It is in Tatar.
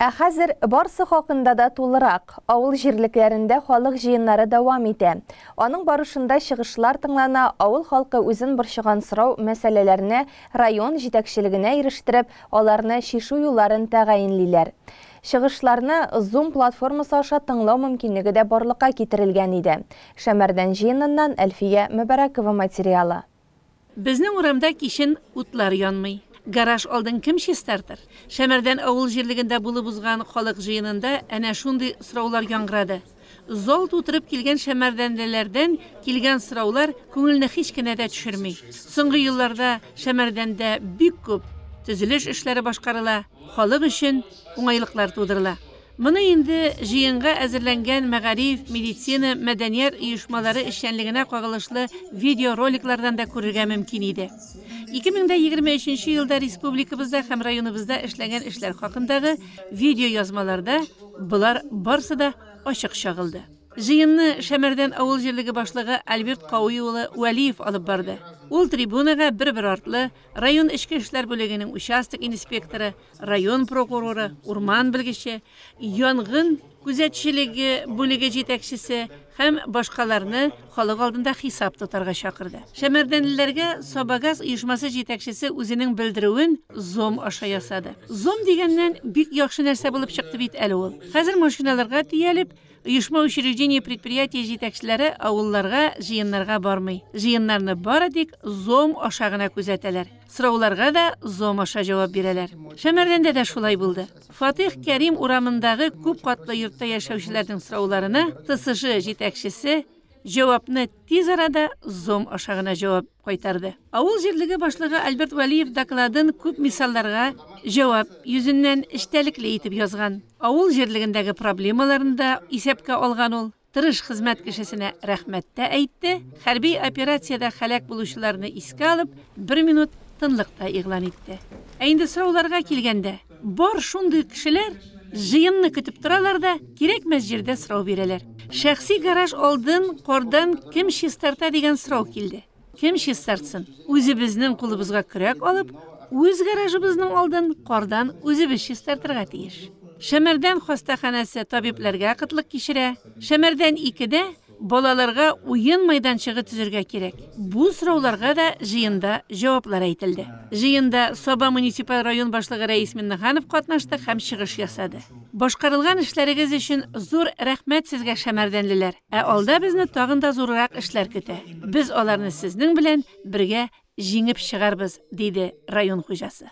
Ә хәзер барсы хакында да тулырак. Авыл җирлекләрендә халык җыеннары дәвам итә. Аның барышында чыгышлар тыңлана, авыл халкы үзен борчыган сорау, мәсьәләләрне район җитәкчелегенә ирештереп, аларны чишү юлларын тәгаенлиләр. Чыгышларны Zoom платформасы аша тыңлау мөмкинлеге дә барлыкка китерелгән иде. Шәмәрдән җыеныннан Әлфия Мөбарәкова материалы. Безнең урамда кичен утлар янмый. Гараж алдын кем чистартыр? Шәмәрдән авыл җирлегендә булып узган халык җыенында әнә шундый сораулар яңгырады. Зал тутырып килгән шәмәрдәнлеләрдән килгән сораулар күңелне һич кенә дә төшерми. Соңгы елларда Шәмәрдәндә бик күп төзелеш эшләре башкарыла, халык өчен уңайлыклар тудырыла. Моны инде җыенга әзерләнгән мәгариф, медицина, мәдәният оешмалары эшчәнлегенә кагылышлы видеороликлардан да күрергә мөмкин иде. 2023 елда республикабызда һәм районыбызда эшләнгән эшләр хакындагы видеоязмаларда болар барсы да ачык чагылды. Җыенны Шәмәрдән авыл җирлеге башлыгы Альберт Кауи улы Вәлиев алып барды. Ул трибунага бер-бер артлы район эчке эшләр бүлегенең участок инспекторы, район прокуроры, урман белгече, янгын күзәтчелеге бүлеге җитәкчесе һәм башкаларны халык алдында хисап тотарга чакырды. Шәмәрдәнлеләргә Сабагаз оешмасы җитәкчесе үзенең белдерүен Zoom аша ясады. Zoom дигәннән бик яхшы нәрсә булып чыкты бит әле ул. Хәзер машиналарга төялеп, оешма учреждение предприятие җитәкчеләре авылларга җыеннарга бармый. Җыеннарны бары тик Zoom аша гына күзәтәләр. Сорауларга да Zoom аша җавап бирәләр. Шәмәрдәндә дә шулай булды. Фатих Кәрим урамындагы күп катлы йортта яшәүчеләрнең сорауларына ТСЖ җитәкчесе җавапны тиз арада Zoom аша гына җавап кайтарды. Авыл җирлеге башлыгы Альберт Вәлиев докладын күп мисалларга җавап йөзеннән эчтәлекле итеп язган. Авыл җирлегендәге проблемаларны да исәпкә алган ул. Тырыш хезмәт кешесенә рәхмәт тә әйтте, хәрби операциядә һәлак булучыларны искә алып, бер минут тынлык та игълан итте. Ә инде сорауларга килгәндә, бар шундый кешеләр, җыенны көтеп торалар да, кирәкмәс җирдә сорау бирәләр. Шәхси гараж алдын кардан кем чистарта дигән сорау килде. Кем чистартсын? Үзебезнең кулыбызга көрәк алып, үз гаражыбызның алдын кардан үзебез чистартырга тиеш. Шәмәрдән хастаханәсе табибләргә кытлык кичерә. Шәмәрдән 2дә балаларга уен майданчыгы төзергә кирәк. Бу сорауларга да җыенда җаваплар әйтелде. Җыенда Саба муниципаль район башлыгы Рәис Миннеханов катнашты һәм чыгыш ясады. Башкарылган эшләрегез өчен зур рәхмәт сезгә, шәмәрдәнлеләр. Ә алда безне тагын да зуррак эшләр көтә. Без аларны сезнең белән бергә җиңеп чыгарбыз, диде район хуҗасы.